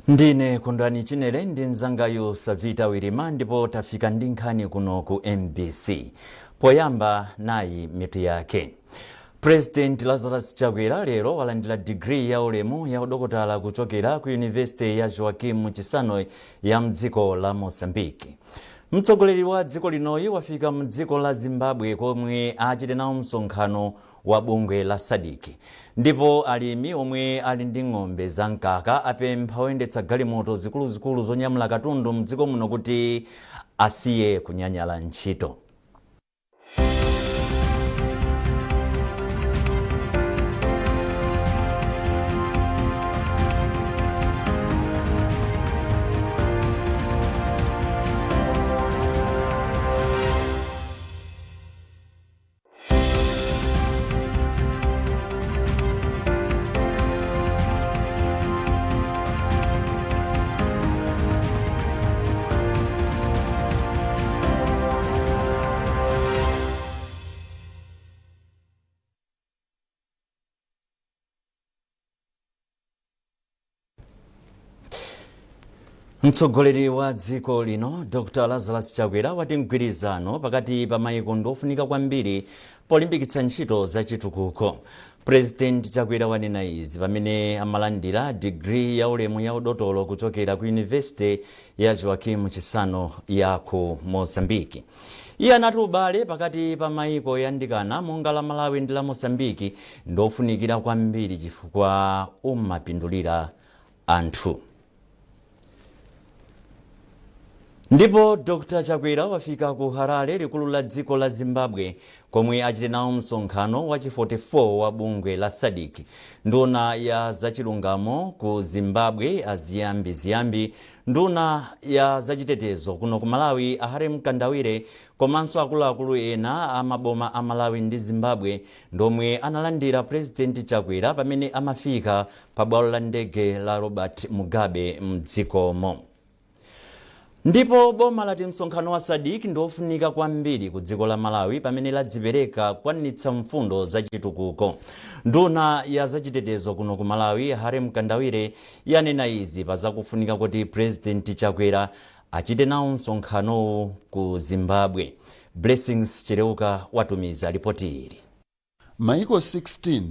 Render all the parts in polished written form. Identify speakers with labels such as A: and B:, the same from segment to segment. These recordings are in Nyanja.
A: Ndine Kondwani Chinele ndi mzangayu Savita Wirima, ndipo tafika ndi nkhani kuno ku MBC. Poyamba, nayi mitu yake. President Lazarus Chakwera lero walandira digiri ya ulemu ya udokotala kuchokera ku Yunivesite ya Joaquim Chissano ya mdziko la Mozambique. Mtsogoleri wa dziko linoyi wafika mdziko la Zimbabwe komwe achite nawo msonkhano wa bungwe la SADC. Ndipo alimi omwe ali ndi ng'ombe za mkaka apempha oyendetsa galimoto zikuluzikulu zonyamula katundu mdziko muno kuti asiye kunyanyala ntchito. Mtsogoleri wa dziko lino Dr Lazarus Chakwera wati mgwirizano pakati pa mayiko ndiofunika kwambiri polimbikitsa ntchito za chitukuko. President Chakwera wanena izi pamene amalandira digiri ya ulemu ya udotolo kuchokera ku Yunivesite ya Joaquim Chissano ya ku Mozambique. Iye anati ubale pakati pa mayiko oyandikana monga la Malawi ndi la Mozambique ndiofunikira kwambiri chifukwa umapindulira anthu. Ndipo Dr Chakwera wafika ku Harare, likulu la dziko la Zimbabwe, komwe achite nawo msonkhano wachi 44 wa bungwe la SADC. Nduna ya zachilungamo ku Zimbabwe a Ziyambi Ziyambi, nduna ya zachitetezo kuno ku Malawi a Harry Mkandawire, komanso akuluakulu ena a maboma a Malawi ndi Zimbabwe ndomwe analandira President Chakwera pamene amafika pa bwalo la ndege la Robert Mugabe mdzikomo. Ndipo boma lati msonkhano wa SADC ndiofunika kwambiri ku dziko la Malawi pamene ladzipereka kukwaniritsa mfundo za chitukuko. Nduna ya zachitetezo kuno ku Malawi Harry Mkandawire yanena izi pa zakufunika kuti President Chakwera achite nawo msonkhanowu ku Zimbabwe. Blessings Chileuka watumiza ripoti ili.
B: Maiko 16,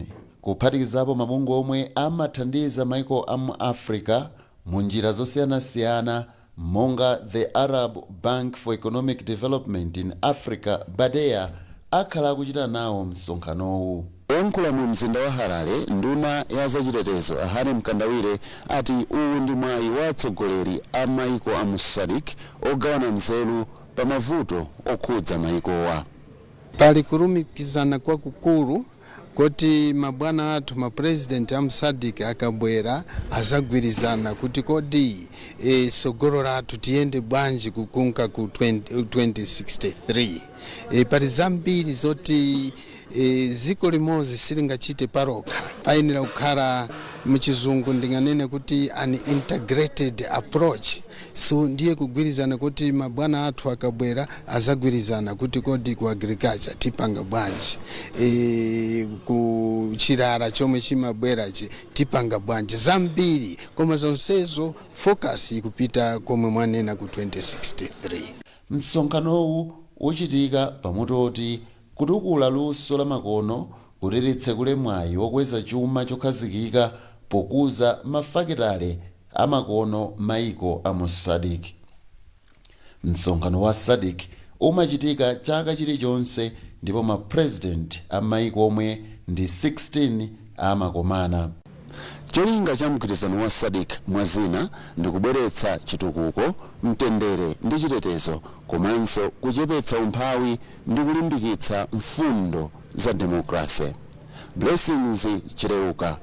B: kuphatikizapo mabungwe omwe amathandiza maiko a mu Africa mu njira zosiyanasiyana monga the Arab Bank for Economic Development in Africa, BADEA, akhala akuchita nawo msonkhanowu. Poyankhula mu mzinda wa Harare, nduna ya zachitetezo a Harry Mkandawire ati uwu ndi mwayi wa atsogoleri a maiko a mu SADC ogawana nzeru pa mavuto okhudza maikowa.
C: Pali kulumikizana kwakukulu kuti mabwana athu, mapurezidenti a mu SADC, akabwera azagwirizana kuti kodi sogolo lathu tiyende bwanji kukunka ku 20, 2063. Pali zambiri zoti ziko limodzi silingachite palokha, payenera kukhala, muchizungu ndinganene kuti an integrated approach. So ndiye kugwirizana kuti mabwana athu akabwera azagwirizana kuti kodi ku agriculture tipanga bwanji, ku chilala chomwe chimabwerachi tipanga bwanji, zambiri, koma zonsezo focus ikupita komwe mwanena ku 2063.
B: Msonkhanowu uchitika pamutu oti kutukula luso la makono kuti litsekule mwayi wokweza chuma chokhazikika pokuza mafakitale amakono maiko a mu SADC. Msonkhano wa SADC umachitika chaka chilichonse ndipo ma president a maiko omwe ndi 16 amakomana. Cholinga cha mgwirizano wa SADC, mwa zina, ndi kubweretsa chitukuko, mtendere ndi chitetezo, komanso kuchepetsa umphawi ndi kulimbikitsa mfundo za demokrase. Blessings Chileuka,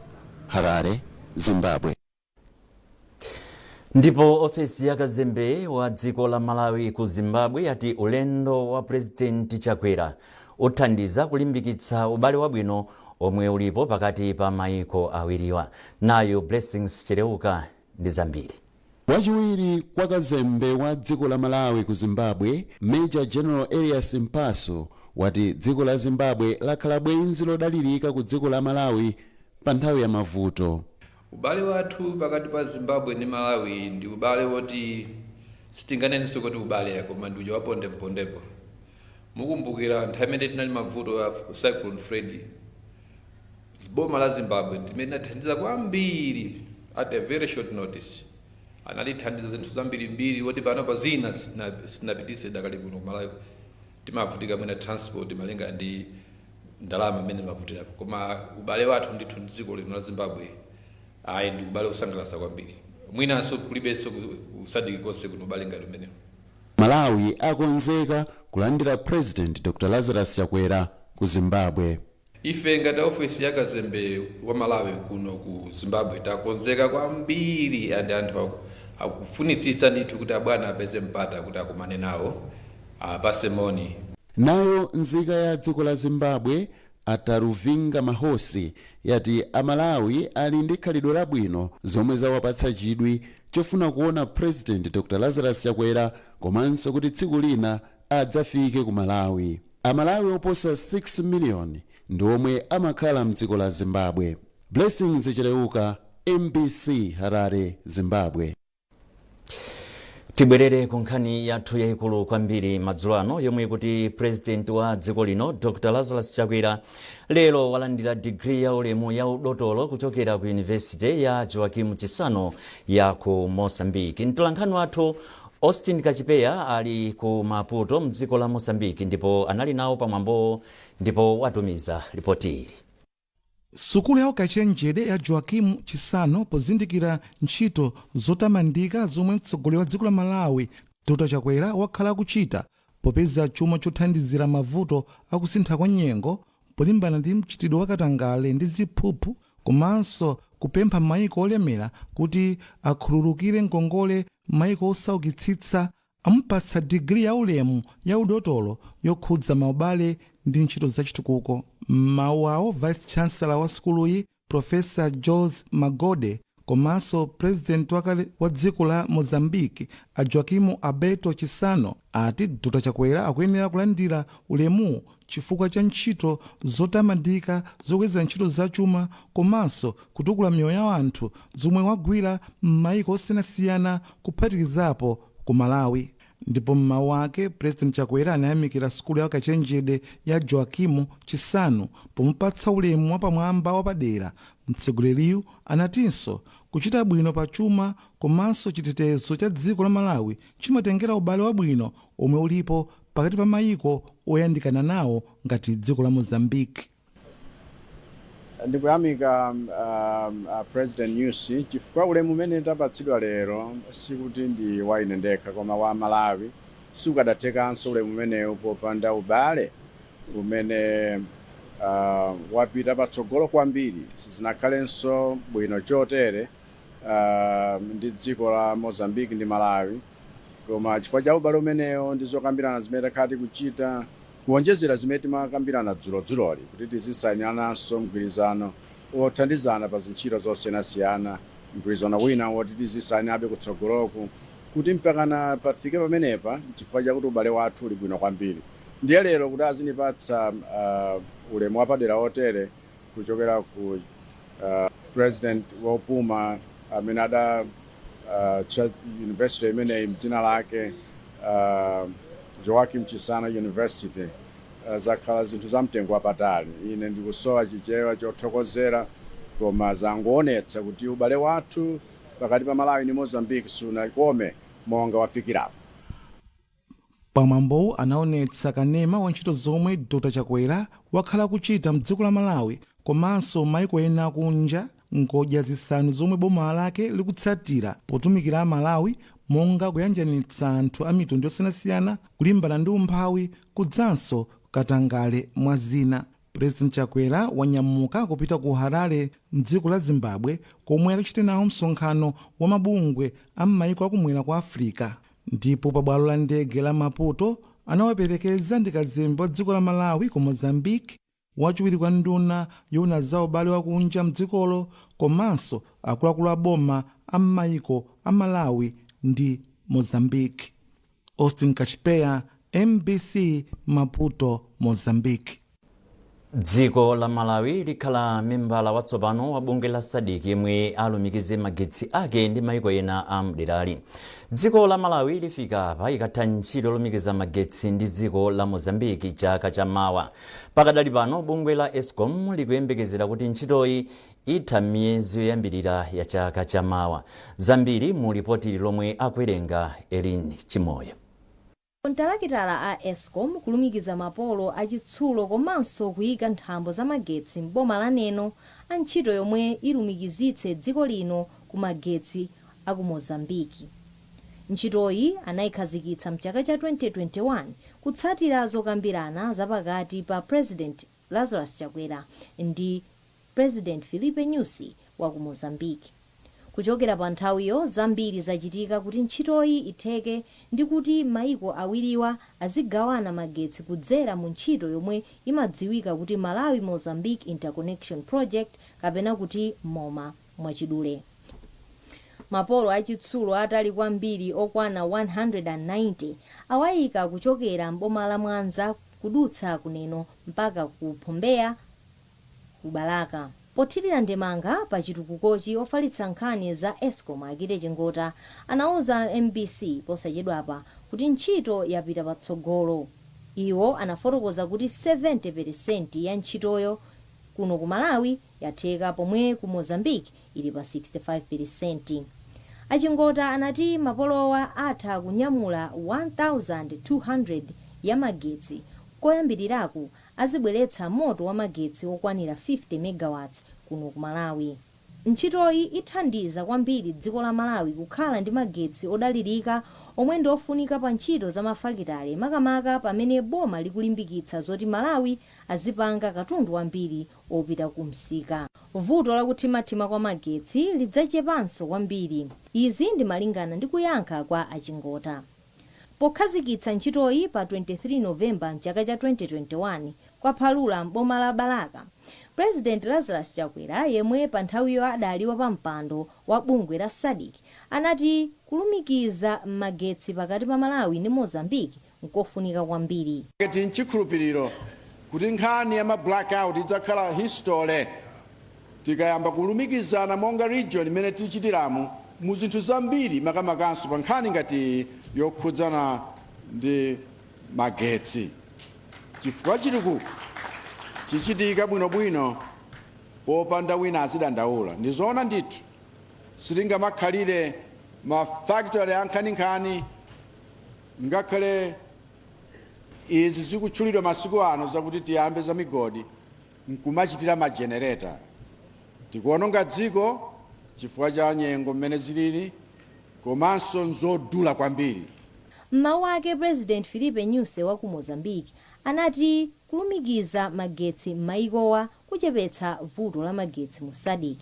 B: Harare, Zimbabwe.
A: Ndipo ofesi ya kazembe wa dziko la Malawi ku Zimbabwe yati ulendo wa President Chakwera uthandiza kulimbikitsa ubale wabwino omwe ulipo pakati pa maiko awiriwa. Nayo Blessings Chileuka ndi zambiri.
B: Wachiwiri kwa kazembe wa dziko la Malawi ku Zimbabwe, Major General Elias Mpasu, wati dziko la Zimbabwe lakhala bwenzi lodalirika ku dziko la Malawi pa nthawi ya mavuto.
D: Ubale wathu pakati pa Zimbabwe ndi Malawi ndi ubale woti sitinganenenso kuti ubale, koma ndi uja wapondempondepo. Mukumbukira nthawi imene tinali mavuto a Cyclone Freddy, boma la Zimbabwe ndimene linathandiza kwambiri. At a very short notice analithandiza zinthu zambirimbiri, woti pano pa zina sitinapitise dakali kuno ku Malawi, timavutika mwina transport malinga ndi ndalama imene mavutirapo. Koma ubale wathu ndithu ndi dziko lino la Zimbabwe, ayi, ndi ubale wosangalatsa kwambiri. Mwinanso kulibenso ku SADC konse kuno ubale ngati umenewo.
B: Malawi akonzeka kulandira President Dr Lazarus Chakwera ku Zimbabwe.
D: Ife ngati ofesi ya kazembe wa Malawi kuno ku Zimbabwe takonzeka kwambiri, and anthu akufunitsitsa ndithu kuti abwana apeze mpata kuti akumane nawo, apase moni.
B: Nayo nzika ya dziko la Zimbabwe, Ataruvinga Mahosi, yati Amalawi ali ndi khalidwe labwino zomwe zawapatsa chidwi chofuna kuona President Dr Lazarus Chakwera, komanso kuti tsiku lina adzafike ku Malawi. Amalawi oposa 6 miliyoni ndi omwe amakhala mdziko la Zimbabwe. Blessings Cheleuka, MBC, Harare, Zimbabwe.
A: Tibwerere ku nkhani yathu yayikulu kwambiri madzulo ano, yomwe ikuti President wa dziko lino Dr Lazarus Chakwera lero walandira digiri ya ulemu ya udotolo kuchokera ku University ya Joaquim Chissano ya ku Mozambique. Mtolankhani wathu Austin Kachipeya ali ku Maputo mdziko la Mozambique ndipo anali nawo pamwambo ndipo watumiza ripoti ili.
E: Sukulu ya ukachenjede ya Joaquim Chissano, pozindikira ntchito zotamandika zomwe mtsogoleri wa dziko la Malawi Dr Chakwera wakhala akuchita popeza chuma chothandizira mavuto akusintha kwa nyengo, polimbana ndi mchitidwe wakatangale ndi ziphuphu, komanso kupempha maiko olemera kuti akhululukire ngongole maiko osaukitsitsa, amupatsa digiri ya ulemu ya udotolo yokhudza maubale ndi ntchito zachitukuko. Mawu awo, Vice Chancellor wa sukuluyi Professor Jose Magode komanso President wakale wa dziko la Mozambique a Joaquim Alberto Chissano ati Dr Chakwera akuyenera kulandira ulemu chifukwa cha ntchito zotamandika zokweza ntchito zachuma komanso kutukula miyoyo ya anthu zomwe wagwira m'mayiko osiyanasiyana, kuphatikizapo ku Malawi. Ndipo mmawu ake, President Chakwera anayamikira sukulu ya ukachenjede ya Joaquim Chissano pomupatsa ulemu wapamwamba wapadera. Mtsogoleriyu anatinso kuchita bwino pa chuma komanso chitetezo cha dziko la Malawi chimatengera ubale wabwino omwe ulipo pakati pa mayiko oyandikana nawo ngati dziko la Mozambique.
F: Ndikuyamika President Nyusi chifukwa ulemu umene tapatsidwa lero sikuti ndi wa ine ndekha koma wa Malawi. Sukadathekanso ulemu umenewu popanda ubale umene wapita patsogolo kwambiri. Sizinakhalenso bwino chotere ndi dziko la Mozambique ndi Malawi, koma chifukwa cha ubale umenewo ndi zokambirana zimene takhala tikuchita, kuwonjezera zimene timakambirana dzulodzuloli kuti tizisayinirananso mgwirizano othandizana pa zintchito zosiyanasiyana, mgwirizano wina woti tizisayinabe kutsogoloku, kuti mpakana pafike pamenepa chifukwa chakuti ubale wathu uli bwino kwambiri. Ndiye lero kuti azinipatsa ulemu wapadera otere kuchokera ku President wopuma amene ada cha university imeneyi mdzina lake, Joaquim Chissano University, zakhala zinthu za mtengo wapatali. Ine ndikusowa Chichewa chothokozera, koma zangoonetsa kuti ubale wathu pakati pa Malawi ndi Mozambique sunakome monga wafikirapo.
E: Pamwambowu anaonetsa kanema wa ntchito zomwe Dr Chakwera wakhala akuchita mdziko la Malawi komanso maiko ena akunja, ngodya zisanu zomwe boma lake likutsatira potumikira Amalawi, monga kuyanjanitsa anthu a mitundu yosiyanasiyana, kulimbana ndi umphawi kudzanso katangale, mwa zina. President Chakwera wanyamuka kupita ku Harare mdziko la Zimbabwe komwe akachite nawo msonkhano wa mabungwe a m'mayiko akumwera kwa Africa. Ndipo pa bwalo la ndege la Maputo anawaperekeza ndi kazembe wa dziko la Malawi ku Mozambique, wachiwiri kwa nduna yoona za ubale wakunja mdzikolo, komanso akuluakulu a boma a m'mayiko a Malawi ndi Mozambique. Austin Kachipeya, MBC, Maputo, Mozambique.
A: Dziko la Malawi likhala membala watsopano wa bungwe la SADC yemwe alumikize magetsi ake ndi maiko ena a mderali. Dziko la Malawi lifika apa ikatha ntchito yolumikiza magetsi ndi dziko la Mozambiki chaka chamawa. Pakadali pano bungwe la ESCOM likuyembekezera kuti ntchitoyi itha miyezi yoyambirira ya chaka chamawa. Zambiri mu lipoti lomwe akuwerenga Elin Chimoyo.
G: Kontalakitala a ESCOM kulumikiza mapolo achitsulo komanso kuyika nthambo za magetsi m'boma la Neno a ntchito yomwe ilumikizitse dziko lino ku magetsi aku Mozambiki. Ntchitoyi anayikhazikitsa mchaka cha 2021 kutsatira zokambirana zapakati pa President Lazarus Chakwera ndi President Filipe Nyusi wa ku Mozambiki. Kuchokera pa nthawiyo, zambiri zachitika kuti ntchitoyi itheke ndi kuti maiko awiriwa azigawana magetsi kudzera mu ntchito yomwe imadziwika kuti Malawi Mozambique Interconnection Project, kapena kuti MOMA mwachidule. Mapolo achitsulo atali kwambiri okwana 190 awayika kuchokera m'boma la Mwanza kudutsa kuneno mpaka ku Phombeya ku Balaka. Pothirira ndemanga pa chitukukochi, ofalitsa nkhani za ESCOM Akite Chingota anauza MBC posachedwapa kuti ntchito yapita patsogolo. Iwo anafotokoza kuti 70% ya ntchitoyo kuno ku Malawi yatheka, pomwe ku Mozambique ili pa 65%. Achingota anati mapolowa atha kunyamula 1200 ya magetsi. Koyambiriraku azibweretsa moto wa magetsi okwanira 50 megawatts kuno ku Malawi. Ntchitoyi ithandiza kwambiri dziko la Malawi kukhala ndi magetsi odalirika omwe ndi ofunika pa ntchito za mafakitale, makamaka pamene boma likulimbikitsa zoti Malawi azipanga katundu wambiri opita ku msika. Vuto lakuthimathima kwa magetsi lidzachepanso kwambiri. Izi ndi malingana ndi kuyankha kwa Achingota. Pokhazikitsa ntchitoyi pa 23 Novemba mchaka cha 2021 kwa Phalula m'boma la Balaka, President Lazarus Chakwera, yemwe pa nthawiyo adali wapampando wa bungwe la SADC, anati kulumikiza magetsi pakati pa Malawi ndi Mozambique nkofunika kwambiri.
F: Tili nchikhulupiriro kuti nkhani ya ma blackout idzakhala history tikayamba kulumikizana monga region imene tichitiramo mu zinthu zambiri, makamakanso pa nkhani ngati yokhudzana ndi magetsi, chifukwa chitukuko chichitika bwinobwino popanda wina azidandaula. Ndizoona ndithu, sitingamakhalire ma factory ankhaninkhani, ngakhale izi zikutchulidwa masiku ano zakuti tiyambe za migodi, nkumachitira majenereta. Tikuononga dziko chifukwa cha nyengo mmene zilili, komanso nzodula kwambiri.
G: M'mawu ake, President Filipe Nyusi wa ku Mozambique anati kulumikiza magetsi m'mayikowa kuchepetsa vuto la magetsi mu SADC.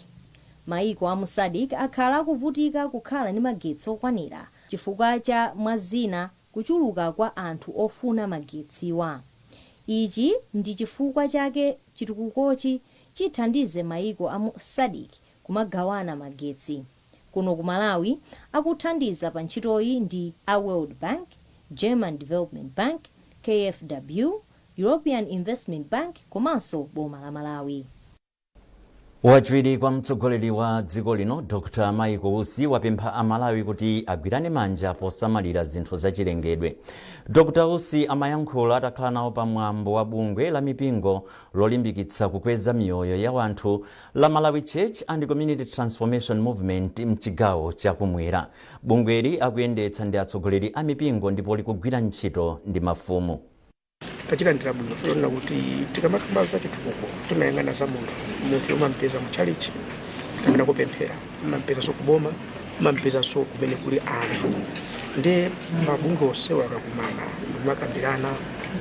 G: Mayiko a mu SADC akhala akuvutika kukhala ndi magetsi okwanira chifukwa cha, mwazina, kuchuluka kwa anthu ofuna magetsiwa. Ichi ndi chifukwa chake chitukukochi chithandize mayiko a mu SADC kumagawana magetsi. Kuno ku Malawi akuthandiza pa ntchitoyi ndi a World Bank, German Development Bank, KfW, European Investment Bank komanso boma la Malawi.
A: Wachiwiri kwa mtsogoleri wa dziko lino Dr Michael Usi wapempha Amalawi kuti agwirane manja posamalira zinthu zachilengedwe. Dr Usi amayankhula atakhala nawo pamwambo wa bungwe la mipingo lolimbikitsa kukweza miyoyo ya wanthu la Malawi Church and Community Transformation Movement mchigawo chakumwera. Bungweli akuyendetsa ndi atsogoleri a mipingo ndipo likugwira ntchito ndi mafumu.
H: Tachilandira bwino. Tiona kuti tikamakamba za chitukuko timayang'ana za munthu. Munthu umampeza mu chalichi kapena kupemphera, umampezanso kuboma, umampezanso kumene kuli anthu. Ndi mabungwe onsewa akakumana ndikumakambirana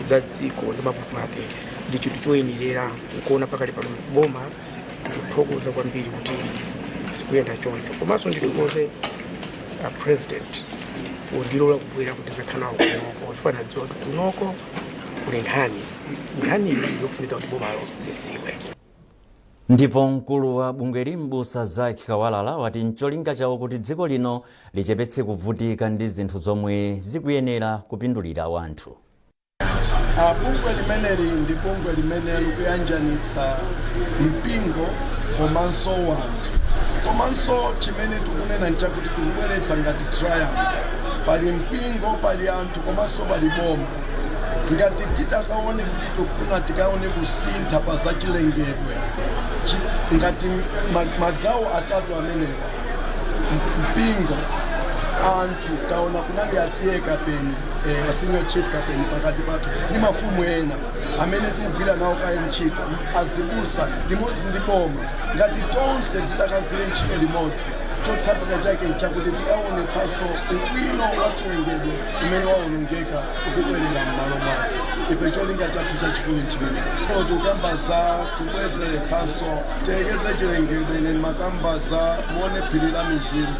H: za dziko ndi mavuto ake, ndi chinthu choyenerera. Nkuona pakali pano boma tikuthokoza kwambiri kuti zikuyenda choncho. Komanso ndithokoze a President pondilola kubwera kuti zakhala nawo kunoko, chifukwa nadziwa kuti kunoko kuli nkhani. Nkhani iyi yofunika kuti bomalo liziwe.
A: Ndipo mkulu wa bungweli, Mbusa Zak Kawalala, wati ncholinga chawo kuti dziko lino lichepetse kuvutika ndi zinthu zomwe zikuyenera kupindulira wanthu.
I: Bungwe limeneli ndi bungwe limene likuyanjanitsa mpingo komanso wanthu. Komanso chimene tikunena nchakuti tikubweretsa ngati triangle: pali mpingo, pali anthu, komanso pali boma. Ngati titakaone kuti tifuna tikaone kusintha pa zachilengedwe, ngati magawo atatu amenewa, mpingo, anthu, taona kunali a T/A Kapeni, a senior chief Kapeni pakati pathu ndi mafumu ena amene tikugwira nawo kaye ntchito, azibusa limodzi ndi boma. Ngati tonse titakagwire ntchito limodzi, chotsatira chake nchakuti tikaonetsanso ubwino wa chilengedwe umene waonongeka ukubwerera m'malo mwake. Ife cholinga chathu chachikulu nchimenecho. Tikukamba za kubwezeretsanso, tiyekeze chilengedwe. Ine makamba za muone phiri la Michiru,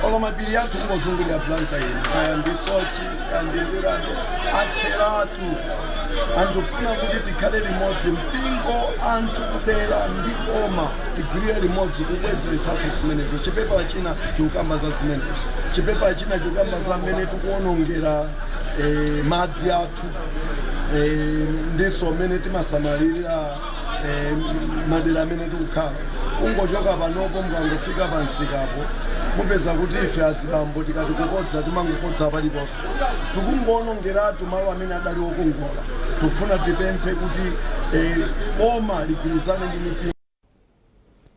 I: olo mapiri athu kungozungulira Blantyre ino, kaya ndi Soche, kaya ndi Ndirande, atheratu. Andifuna kuti tikhale limodzi, mpingo, anthu kudera ndi boma, tigwirire limodzi kubwezeretsanso zimenezo. Chipepa china chikukamba za zimenezo. Chipepa china chikukamba za mmene tikuonongera madzi athu, ndiso mmene timasamalirira madera amene tikukhala. Kungochoka panopo, mukangofika pansikapo, mupeza kuti ife azibambo tikati kukodza, timangokodza paliponse, tikungoonongeratu malo amene adali okongola. Tifuna tipemphe kuti boma ligwirizane ndi mipingo.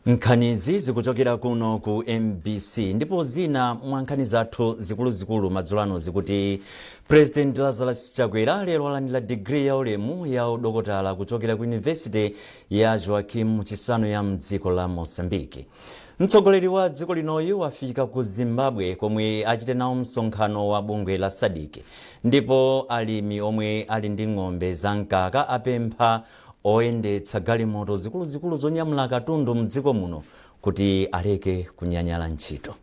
A: Nkhanizi zikuchokera kuno ku MBC. Ndipo zina mwa nkhani zathu zikuluzikulu madzulo ano zikuti President Lazarus Chakwera lero alandira digiri ya ulemu ya udokotala kuchokera ku University ya Joaquim Chisano ya mdziko la Mozambique. Mtsogoleri wa dziko linoyu wafika ku Zimbabwe komwe achite nawo msonkhano wa bungwe la SADC. Ndipo alimi omwe ali ndi ng'ombe zamkaka apempha oyendetsa galimoto zikuluzikulu zonyamula katundu mdziko muno kuti aleke kunyanyala ntchito.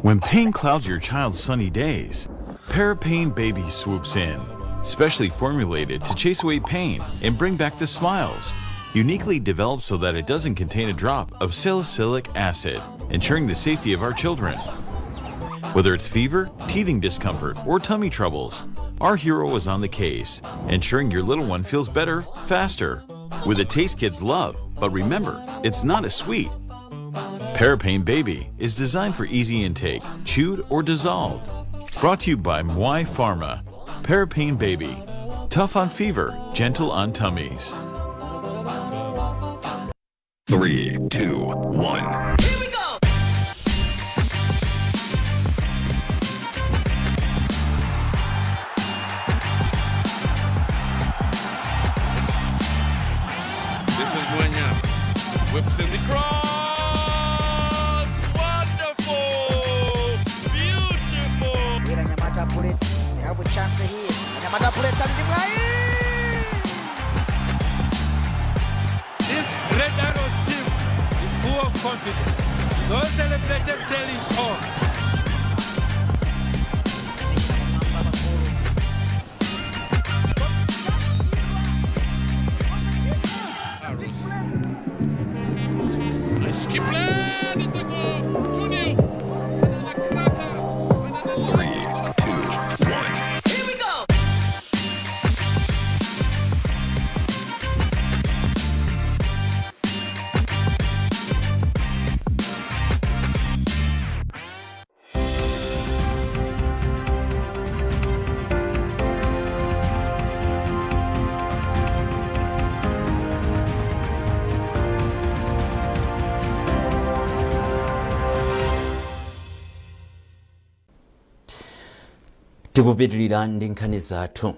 J: When pain clouds your child's sunny days, Parapain Baby swoops in. Specially formulated to chase away pain and bring back the smiles. Uniquely developed so that it doesn't contain a drop of salicylic acid, ensuring the safety of our children. Whether it's fever, teething discomfort, or tummy troubles, our hero is on the case, ensuring your little one feels better, faster. With a taste kids love, but remember, it's not a sweet. Parapain Baby is designed for easy intake, chewed or dissolved. Brought to you by Mwai Pharma. Parapain Baby. Tough on fever, gentle on tummies.
K: 3, 2, 1.
L: Here we go!
M: This is Mwenya. Whips in the cross. Wonderful. Beautiful.
N: Anyamata Bullets, they have a chance here. Anyamata Bullets and Dimai.
M: This Red Arrows team is full of confidence. No celebration till it's on. Arrows. Nice skip plan. It's a goal. 2-0. Another cracker. Another
K: 3, 2, 1.
L: Here we go!
A: Tikupitirira ndi nkhani zathu.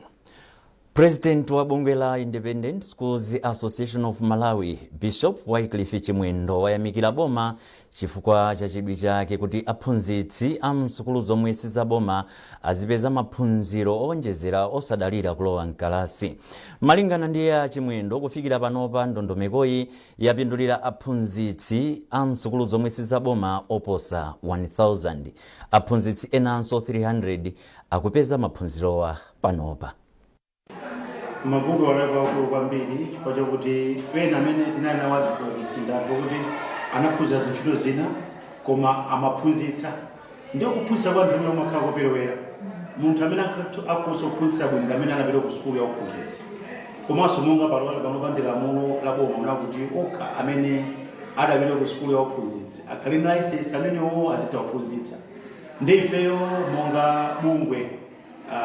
A: President wa bungwe la Independent Schools Association of Malawi, Bishop Wycliffe Chimwendo, wayamikira boma chifukwa cha chidwi chake kuti aphunzitsi a msukulu zomwe sizaboma azipeza maphunziro owonjezera osadalira kulowa mkalasi. Malingana ndi a Chimwendo, kufikira panopa ndondomekoyi yapindulira aphunzitsi a msukulu zomwe sizaboma oposa 1000. Aphunzitsi enanso 300 akupeza maphunzirowa panopa.
L: Mavuto alipo akulu kwambiri chifukwa chakuti pena amene tinali nawo aziphunzitsi ndi anthu okuti anaphunzira zintchito zina koma amaphunzitsa. Ndiye kuphunzitsa kwa anthu amene umakhala koperewera. Munthu amene akhoza kuphunzitsa bwino ndi amene anapita ku sukulu ya uphunzitsi. Komanso monga panopa ndi lamulo la boma lakuti okha amene adapita ku sukulu ya uphunzitsi akhale ndi license, amenewo azitha kuphunzitsa. Ndi ifeyo monga bungwe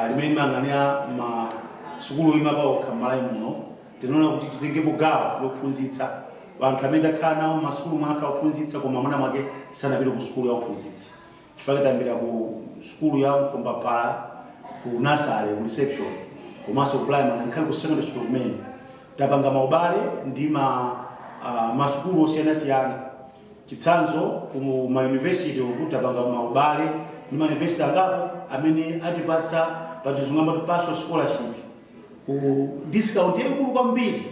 L: limene limayang'anira masukulu oyima paokha m'Malawi muno, tinaona kuti titengepo gawo lophunzitsa anthu amene takhala nawo m'masukulu mwathu akuphunzitsa koma mwina mwake sanapite ku sukulu ya uphunzitsi, chifukwa tayambira ku sukulu ya Mkombaphala, ku nursery, ku reception, komanso ku primary, ngakhale ku secondary school kumene tapanga maubale ndi masukulu osiyanasiyana. Chitsanzo, ku ma university uku tapanga maubale ndi ma university angapo amene atipatsa, pachizungu amati partial scholarship, ku discount yaikulu kwambiri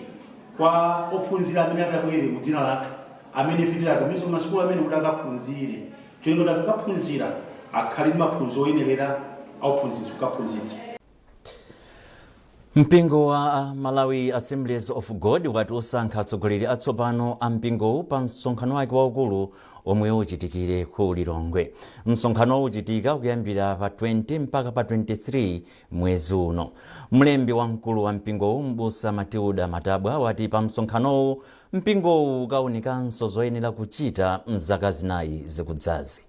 L: kwa ophunzira amene atabwere mu dzina lathu, amene ife tilatumiza masukulu amene kuti akaphunzire, cholinga kuti akakaphunzira akhale ndi maphunziro oyenerera auphunzitsi kukaphunzitsa.
A: Mpingo wa Malawi Assemblies of God wati usankha atsogoleri atsopano a mpingowu pa msonkhano wake waukulu omwe uchitikire ku Lilongwe. Msonkhanowu uchitika kuyambira pa 20 mpaka pa 23 mwezi uno. Mlembi wamkulu wa mpingowu, Mbusa Matilda Matabwa, wati pa msonkhanowu mpingowu ukawunikanso zoyenera kuchita mzaka 4 zikudzazi.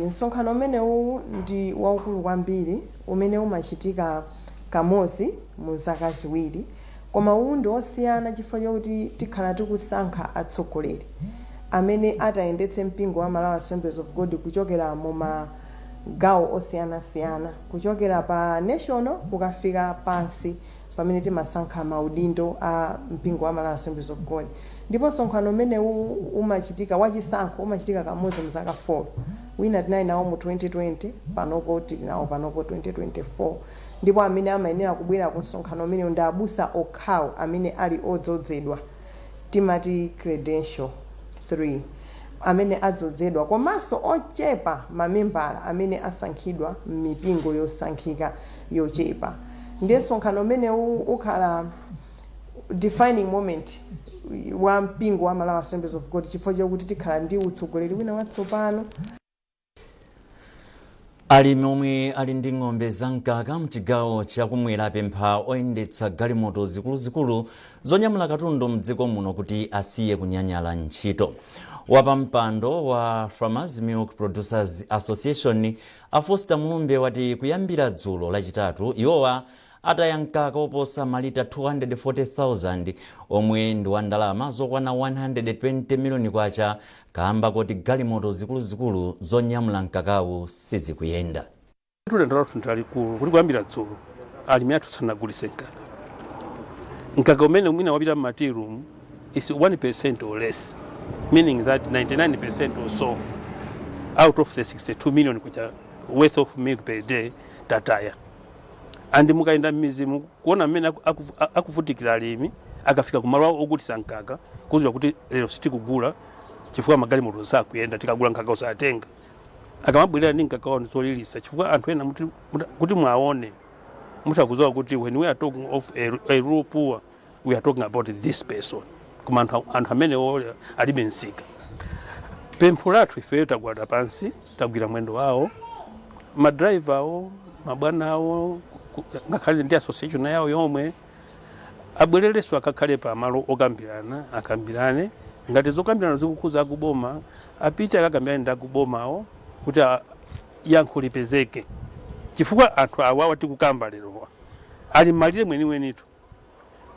O: Msonkhano umenewu ndi waukulu kwambiri umene umachitika kamodzi mu zaka 2, koma uwu ndi osiyana chifukwa chokuti tikhala tikusankha atsogoleri amene atayendetse mpingo wa Malawi Assemblies of God kuchokera mu magawo osiyanasiyana, kuchokera pa national kukafika pansi pamene timasankha maudindo a mpingo wa Malawi Assemblies of God. Ndipo msonkhano umenewu umachitika, wachisankho, umachitika kamodzi mu zaka 4. Wina tinali nawo mu 2020, panopo tili nawo panopo 2024. Ndipo amene amayenera kubwera ku msonkhano umenewu ndi abusa okhawo amene ali odzozedwa, timati credential 3, amene adzozedwa, komanso ochepa mamembala amene asankhidwa m'mipingo yosankhika yochepa. Ndiye msonkhano umenewu ukhala defining moment wa mpingo wa Malawi Assemblies of God chifukwa chakuti tikhala ndi utsogoleri wina watsopano.
A: Alimi omwe ali ndi ng'ombe zamkaka mchigawo chakumwera apempha oyendetsa galimoto zikuluzikulu zonyamula katundu mdziko muno kuti asiye kunyanyala ntchito. Wapampando wa Farmers Milk Producers Association, a Foster Mulumbe, wati kuyambira dzulo Lachitatu iwowa ataya mkaka oposa malita 240,000 omwe ndi wa ndalama zokwana 120 miliyoni kwacha kamba kuti galimoto zikuluzikulu zonyamula mkakawu sizikuyenda.
P: Tulendo lathu ndalikulu kuti kuyambira dzulo alimi athu sanagulise mkaka. Mkaka umene mwina wapita mma tea room is 1% or less, meaning that 99% or so out of the 62 million kwacha worth of milk per day tataya. And mukayenda m'midzimu kuona mmene akuvutikira alimi akafika kumalo awo ogulitsa mkaka, kudziwa kuti lero sitikugula chifukwa magalimoto sakuyenda, tikagula mkaka usatenga. Akamabwerera ndi mkaka wawo ndizolilitsa, chifukwa anthu ena kuti mwaone mutakudziwa kuti when we are talking of a rural poor, we are talking about this person, koma anthu amenewo alibe msika. Pempho lathu ifeyo, tagwada pansi, tagwira mwendo wawo madraiva awo, mabwana awo, ngakhale ndi association yawo yomwe, abwererenso akakhale pamalo okambirana, akambirane. Ngati zokambirana zikukhuza akuboma, apite akakambirane ndi akubomawo kuti yankho lipezeke, chifukwa anthu awawa tikukamba lerowa ali malire mweniwenitu.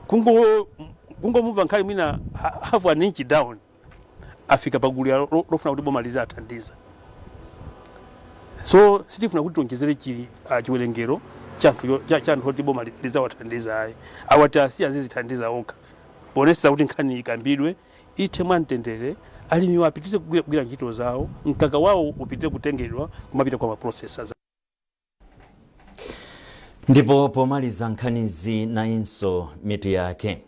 P: Kungomumva nkhali mwina half an inch down, afika pagulu lofuna kuti boma lizathandiza. So sitifuna kuti tionjezere chiwerengero. Cha anthu oti boma lizawathandiza ayi, awati asiya azizithandiza okha, poonetsetsa kuti nkhani ikambidwe ithe mwamtendere, alimiwo apitirize kugwira ntchito zawo, mkaka wawo upitire kutengedwa kumapita kwa maprocessors.
A: Ndipo pomaliza nkhanizi, nayinso mitu yake.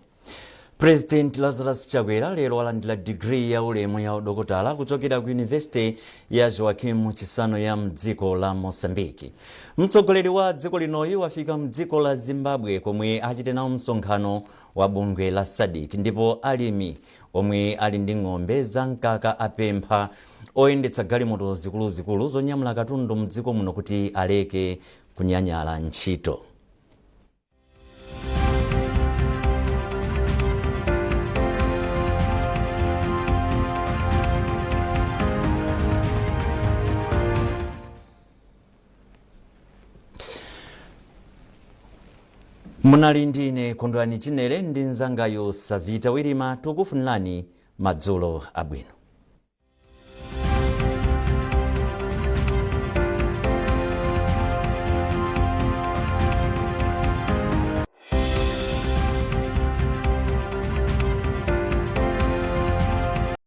A: President Lazarus Chakwera lero alandira digiri ya ulemu ya udokotala kuchokera ku University ya Joaquim Chisano ya mdziko la Mozambique. Mtsogoleri wa dziko linoyi wafika mdziko la Zimbabwe komwe achite nawo msonkhano wa bungwe la SADC. Ndipo alimi omwe ali ndi ng'ombe za mkaka apempha oyendetsa galimoto zikuluzikulu zonyamula katundu mdziko muno kuti aleke kunyanyala ntchito. Munali ndine Kondwani Chinere ndi mnzangayo Savita Wirima, tikufunirani madzulo abwino.